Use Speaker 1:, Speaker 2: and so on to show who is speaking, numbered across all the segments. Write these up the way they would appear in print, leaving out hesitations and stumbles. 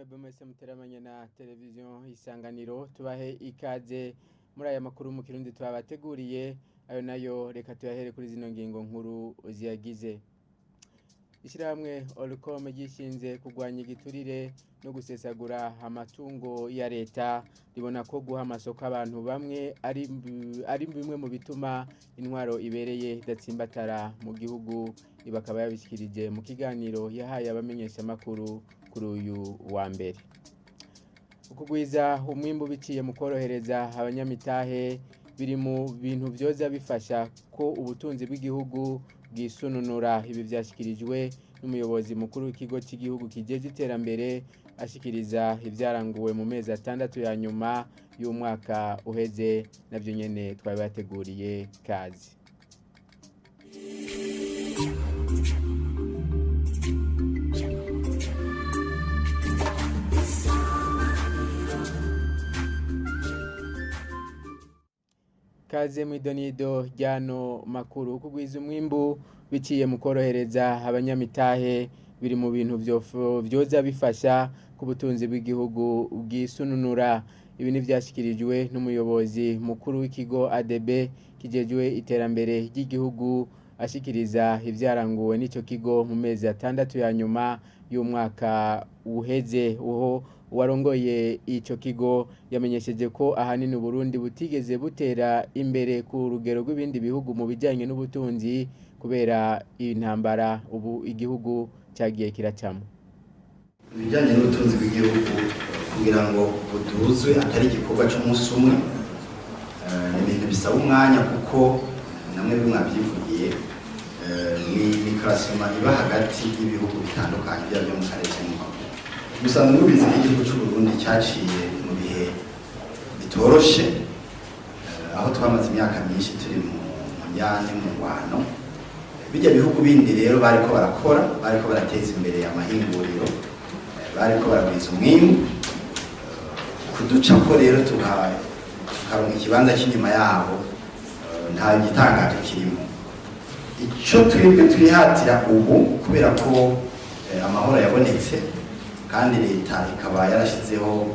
Speaker 1: Mwebwe mwese muteramanye na televiziyo Isanganiro, tubahe ikaze muri aya makuru mu Kirundi twabateguriye. Ayo nayo reka tuyahere kuri zino ngingo nkuru ziyagize. Ishyirahamwe Olucome ryishinze kurwanya igiturire no gusesagura amatungo ya leta ribona ko guha amasoko abantu bamwe ari bimwe mu bituma intwaro ibereye idatsimbatara mu gihugu. Bakaba yabishyikirije mu kiganiro yahaye abamenyeshamakuru kuri uyu wa mbere. Ukugwiza umwimbu biciye mu korohereza abanyamitahe biri mu bintu vyoza bifasha ko ubutunzi bw'igihugu bwisununura. Ibi vyashikirijwe n'umuyobozi mukuru w'ikigo cy'igihugu kijejwe iterambere, ashikiriza ivyaranguwe mu mezi 6 ya nyuma y'umwaka uheze. Navyo nyene twabibateguriye, kazi. Kaze mw'idonido ryano makuru. Kugwiza umwimbu biciye mu korohereza abanyamitahe biri mu bintu vyoza bifasha ku butunzi bw'igihugu bwisununura. Ibi ntivyashikirijwe n'umuyobozi mukuru w'ikigo ADB kijejwe iterambere ry'igihugu, ashikiriza ivyaranguwe n'ico kigo mu mezi 6 ya nyuma y'umwaka uheze. Uho uwarongoye ico kigo yamenyesheje ko ahanini Burundi butigeze butera imbere ku rugero rw'ibindi bihugu mu bijyanye n'ubutunzi kubera intambara ubu igihugu cyagiye kiracamo.
Speaker 2: Ibijyanye n'ubutunzi bw'igihugu, kugira ngo buduzwe atari igikorwa cy'umunsi umwe, ni ibintu bisaba umwanya, kuko namwe mwabyivugiye, ni classement iba hagati y'ibihugu bitandukanye, byaba byo mu karere cyangwa mu makungu. Musanzwe mubizi ko igihugu cy'u Burundi cyaciye mu bihe bitoroshe, aho twamaze imyaka myinshi turi mu njyane, mu ngwano. Bijya bihugu bindi rero bariko barakora, bariko barateza imbere amahinguriro, bariko baragwiza umwimbu. Kuduca ko rero tukaronka ikibanza cy'inyuma yabo, nta gitangaje kirimo. Icyo twebwe twihatira ubu, kubera ko amahoro yabonetse kandi leta ikaba yarashyizeho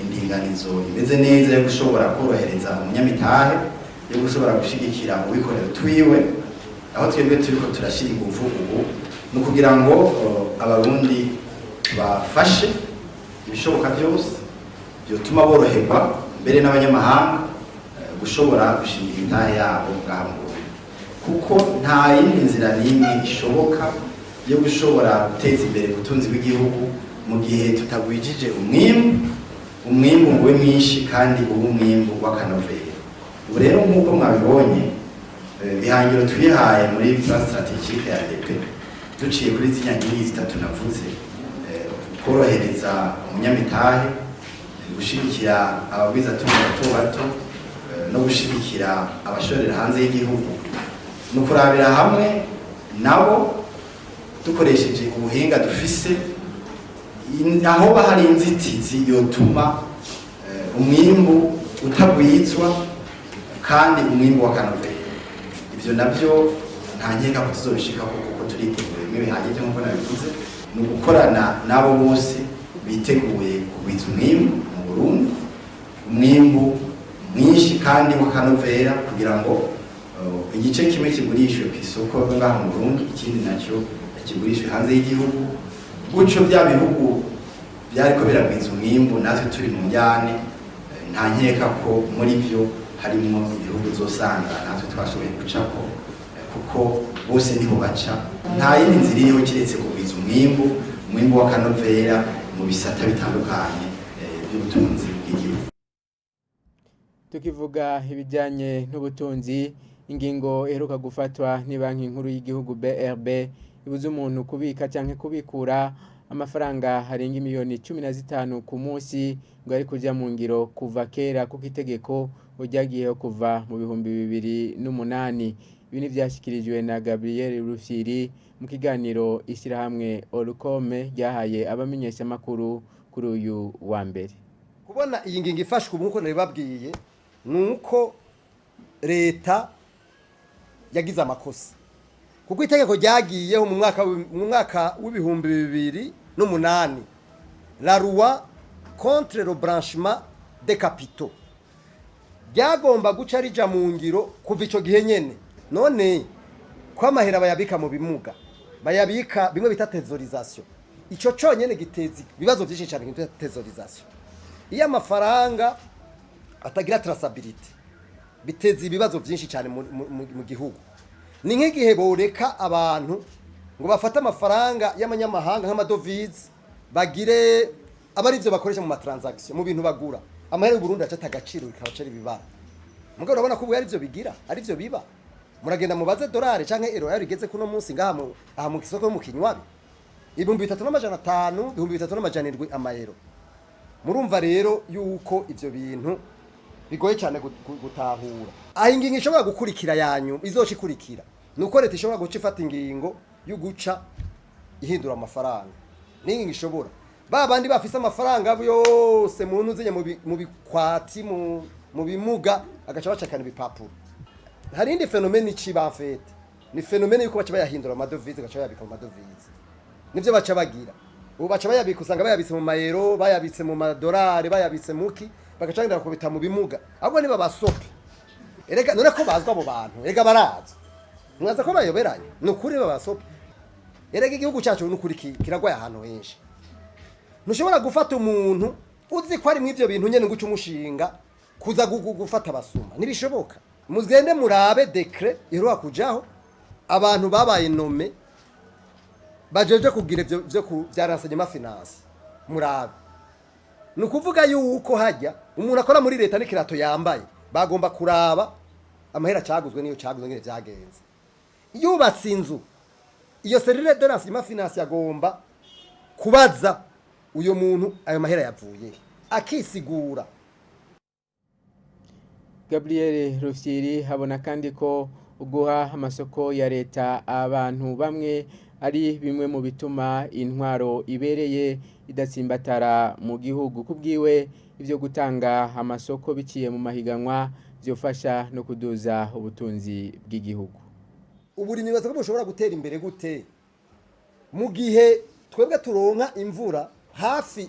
Speaker 2: indinganizo imeze neza yo gushobora korohereza umunyamitahe, yo gushobora gushigikira uwikorera utwiwe, aho twebwe turiko turashyira ingufu ubu ni ukugira ngo Abarundi bafashe ibishoboka byose byotuma boroherwa, mbere n'abanyamahanga, gushobora gushinga imitahe yabo ngaha mu Burundi, kuko nta yindi nzira n'imwe ishoboka yo gushobora guteza imbere ubutunzi bw'igihugu mu gihe tutagwijije umwimbu, umwimbu ngo ube mwinshi kandi ube umwimbu w'akanovera. Ubu rero, nk'uko mwabibonye, ihangiro twihaye muri plan stratégique ya ADP, duciye kuri ziriya nkingi zitatu navuze, korohereza umunyamitahe, gushigikira abagwizatunga bato bato, no gushigikira abashorera hanze y'igihugu, ni ukurabira hamwe nabo dukoresheje ubuhinga dufise aho hari inzitizi yotuma umwimbu utagwizwa kandi umwimbu w'akanovera. Ivyo navyo nta nkeka ko tuzobishikako, kuko turiteguye bimwe bihagije. Nk'uko nabivuze, ni ugukorana n'abo bose biteguye kugwiza umwimbu mu Burundi, umwimbu mwinshi kandi w'akanovera, kugira ngo igice kimwe kigurishwe ku isoko ngaha mu Burundi, ikindi nacyo kigurishwe hanze y'igihugu. Gutyo bya bihugu byariko biragwiza umwimbu natwe turi mu njyane, nta nkeka ko muri byo harimo ibihugu uzosanga natwe twashoboye gucako, kuko bose niho baca. Nta yindi nzira iriho keretse kugwiza umwimbu, umwimbu w'akanovera mu bisata bitandukanye by'ubutunzi bw'igihugu.
Speaker 1: Tukivuga ibijyanye n'ubutunzi, ingingo iheruka gufatwa ni Banki Nkuru y'igihugu BRB ibuza umuntu kubika cyangwa kubikura amafaranga arenga miliyoni 15 ku munsi ngo ari kujya mu ngiro kuva kera, kuko itegeko ryagiyeho kuva mu 2008. Ibi ntibyashyikirijwe na Gabriel Rufyiri mu kiganiro ishyirahamwe Olucome ryahaye abamenyeshamakuru kuri uyu wa mbere.
Speaker 3: Kubona iyi ngingo ifashwe ubu, nk'uko nabibabwiye, ni uko leta yagize amakosa, kuko itegeko ryagiyeho mu mwaka w'ibihumbi 2008. La loi contre le blanchiment des capitaux ryagomba guca rija mu ngiro kuva ico gihe nyene. None ko amahera bayabika mu bimuga, bayabika bimwe bita thésaurisation, ico conyene giteza ibibazo vyinshi cane. Bita thésaurisation, iyo amafaranga atagira traçabilité, biteza ibibazo byinshi cyane mu gihugu. Ni nk'igihe boreka abantu ngo bafate amafaranga y'amanyamahanga nk'amadovize, bagire aba ari byo bakoresha mu matransaction, mu bintu bagura, amahera y'u Burundi acata agaciro, bikaba ari ibibara. Mugabo urabona ko ubu ari byo bigira, ari byo biba. Muragenda mubaze dolari canke euro yari igeze kuno munsi ngaha mu aha mu isoko yo mu Kinywabi, 3500, 3700 amayero. Murumva rero yuko ivyo bintu bigoye cyane gutahura. Aho ingingo ishobora gukurikira yanyu izoca ikurikira, ni uko leta ishobora guca ifata ingingo yo guca ihindura amafaranga. N'ingingo ishobora ba bandi bafise amafaranga yose mu ntuzenye mu bikwati, mu bimuga, agaca bacakana ibipapuro. Hari indi phénomène iciba en fait, ni phénomène yuko baca bayahindura amadovize, gaca bayabika mu madovize. Nivyo baca bagira ubu, baca bayabika, usanga bayabitse mu mayero, bayabitse mu madolari, bayabitse muki, bagaca bagenda bakubita mu bimuga. Ahubwo niba basope, erega none ko bazwa abo bantu, erega barazwa, mwaza ko bayoberanye. Ni ukuri babasope. Erega igihugu cyacu ni ukuri kiragwaye ahantu henshi. Ntushobora gufata umuntu uzi ko ari mu ivyo bintu nyene ngo uce umushinga kuza gufata abasuma, ntibishoboka. Mugende murabe décret iheruka kujaho, abantu babaye nommés bajeje kugira ivyo vyo vya renseignement finance. Murabe, ni ukuvuga yuko hajya umuntu akora muri leta n'ikirato yambaye, bagomba kuraba amahera caguzwe niyo caguzwe, ngene vyagenze. Yubatse inzu, iyo cellule de renseignement finance agomba kubaza uyo muntu ayo mahera yavuye he, akisigura.
Speaker 1: Gabriel Rufyiri habona kandi ko guha amasoko ya leta abantu bamwe ari bimwe mu bituma intwaro ibereye idatsimbatara mu gihugu. Kubwiwe, ivyo gutanga amasoko biciye mu mahiganwa vyofasha no kuduza ubutunzi bw'igihugu.
Speaker 3: Uburimyi baza ko bushobora gutera imbere gute mu gihe twebwe turonka imvura hafi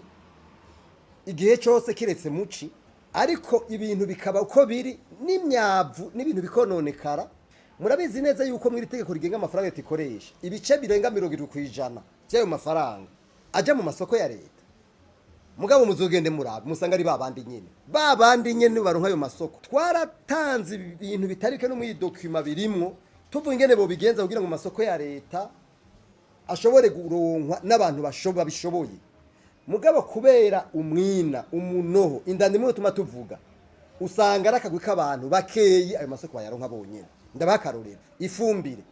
Speaker 3: igihe cyose kiretse muci, ariko ibintu bikaba uko biri n'imyavu n'ibintu bikononekara? Murabizi neza yuko mu iri tegeko rigenga amafaranga leta ikoresha, ibice birenga 70% by'ayo mafaranga aja mu masoko ya leta. Mugabo muzogende murabe, musanga ari babandi nyene, babandi nyene baronka ayo masoko. Twaratanze ibintu bitari bike no muri document birimwo, tuvuga ingene bobigenza kugira ngo amasoko ya leta ashobore guronkwa n'abantu babishoboye. Mugabo kubera umwina, umunoho, indani imwe tuma tuvuga, usanga ari akagwi k'abantu bakeyi ayo masoko bayaronka bonyene. Ndabaha akarorero: ifumbire.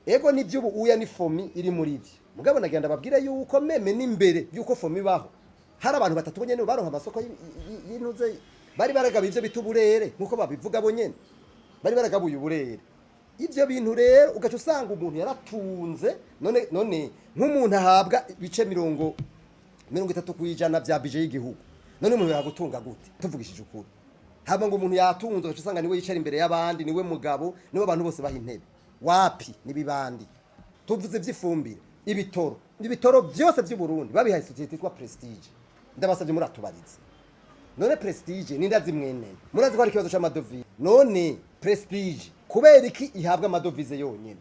Speaker 3: Ego nibyo, ubu uya ni FOMI iri muri ivyo. Mugabo nagira ndababwire yuko même n'imbere yuko FOMI ibaho, hari abantu batatu bonyene baronka amasoko y'intuze, bari baragabiye ivyo bita uburere, nkuko babivuga bonyene, bari baragabuye uburere. Ivyo bintu rero ugaca usanga umuntu yaratunze. None nk'umuntu ahabwa ibice 30% vya budget y'igihugu, none umuntu yagutunga gute? Tuvugishije ukuri, haba ngo umuntu yatunze, ugaca usanga niwe yicara imbere y'abandi, niwe mugabo, niwe abantu bose baha intebe. Wapi, nibibandi. Tuvuze ivy'ifumbire, ibitoro, ibitoro byose by'u Burundi babihaye société yitwa Prestige. Ndabasabye muratubarize, none Prestige ni ndazimweneye? Murazi ko hari ikibazo c'amadovize. None Prestige kubera iki ihabwa amadovize yonyene?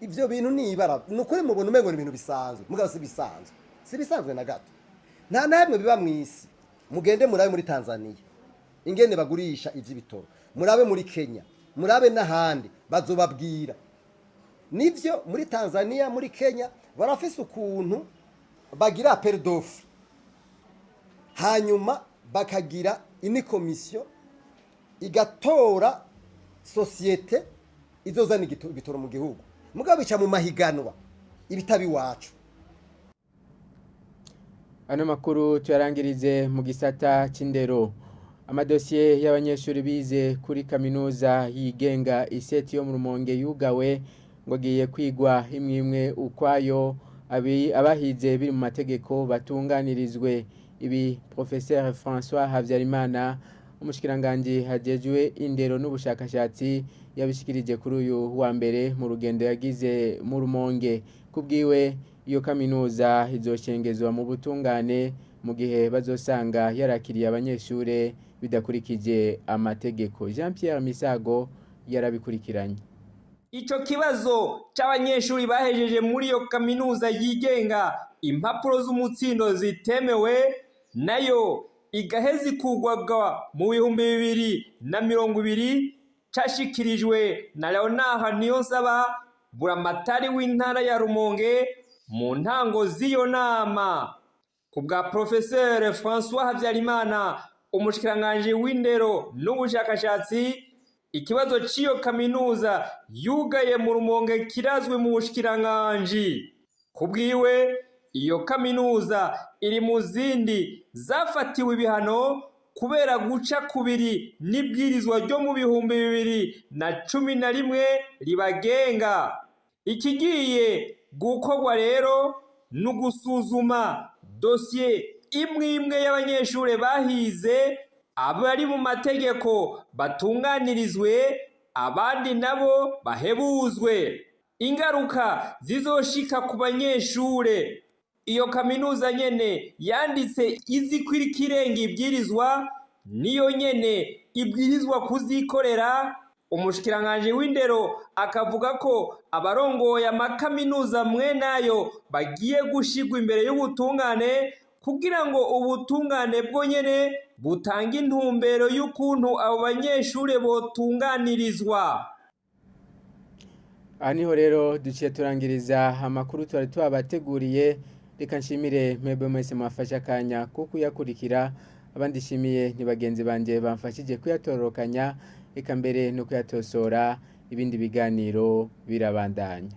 Speaker 3: Ivyo bintu ni ibara. Ni ukuri mubona umengo ni ibintu bisanzwe, mugabo si bisanzwe, si bisanzwe na gato. Nta namwe biba mw'isi. Mugende murabe muri Tanzania ingene bagurisha ivy'ibitoro, murabe muri Kenya, murabe n'ahandi, bazobabwira. Nivyo, muri Tanzania, muri Kenya barafise ukuntu bagira appel d'offre, hanyuma bakagira ini komisiyo igatora société izozana ibitoro mu gihugu. Mugabo bica mu mahiganwa, ibitaba iwacu.
Speaker 1: Ano makuru tuyarangirize mu gisata c'indero. Amadosiye y'abanyeshuri bize kuri kaminuza yigenga ISET yo mu Rumonge yugawe ngo agiye kwigwa imwe imwe ukwayo, abahize biri mu mategeko batunganirizwe. Ibi Professeur François Habyarimana, umushikiranganji hajejwe indero n'ubushakashatsi, yabishikirije kuri uyu wa mbere mu rugendo yagize mu Rumonge. Kubwiwe Iyo kaminuza izoshengezwa mu butungane mu gihe bazosanga yarakiriye abanyeshure bidakurikije amategeko. Jean Pierre Misago yarabikurikiranye.
Speaker 4: Ico kibazo c'abanyeshuri bahejeje muri iyo kaminuza yigenga impapuro z'umutsindo zitemewe nayo igaheza ikugwaga mu 2020 cashikirijwe na Leonard Niyonsaba, buramatari w'intara ya Rumonge, mu ntango z'iyo nama. Ku bwa Professeur François Habyarimana, umushikiranganji w'indero n'ubushakashatsi, ikibazo c'iyo kaminuza yugaye mu Rumonge kirazwi mu bushikiranganji. Ku bwiwe, iyo kaminuza iri mu zindi zafatiwe ibihano kubera guca kubiri n'ibwirizwa ryo mu 2011 ribagenga. Ikigiye gukorwa rero ni ugusuzuma dosiye imwe imwe y'abanyeshure bahize, abari mu mategeko batunganirizwe, abandi nabo bahebuzwe. Ingaruka zizoshika ku banyeshure iyo kaminuza nyene yanditse izi ko iriko irenga ibwirizwa, niyo nyene ibwirizwa kuzikorera. Umushikiranganji w'indero akavuga ko abarongoye amakaminuza mwenayo bagiye gushirwa imbere y'ubutungane kugira ngo ubutungane bwo nyene butange intumbero y'ukuntu abo banyeshure botunganirizwa.
Speaker 1: Aha niho rero duciye turangiriza amakuru twari twabateguriye. Reka nshimire mwebwe mwese mwafashe akanya ko kuyakurikira. Abandi nshimiye ni bagenzi banje bamfashije kuyatororokanya, reka mbere no kuyatosora. Ibindi biganiro birabandanya.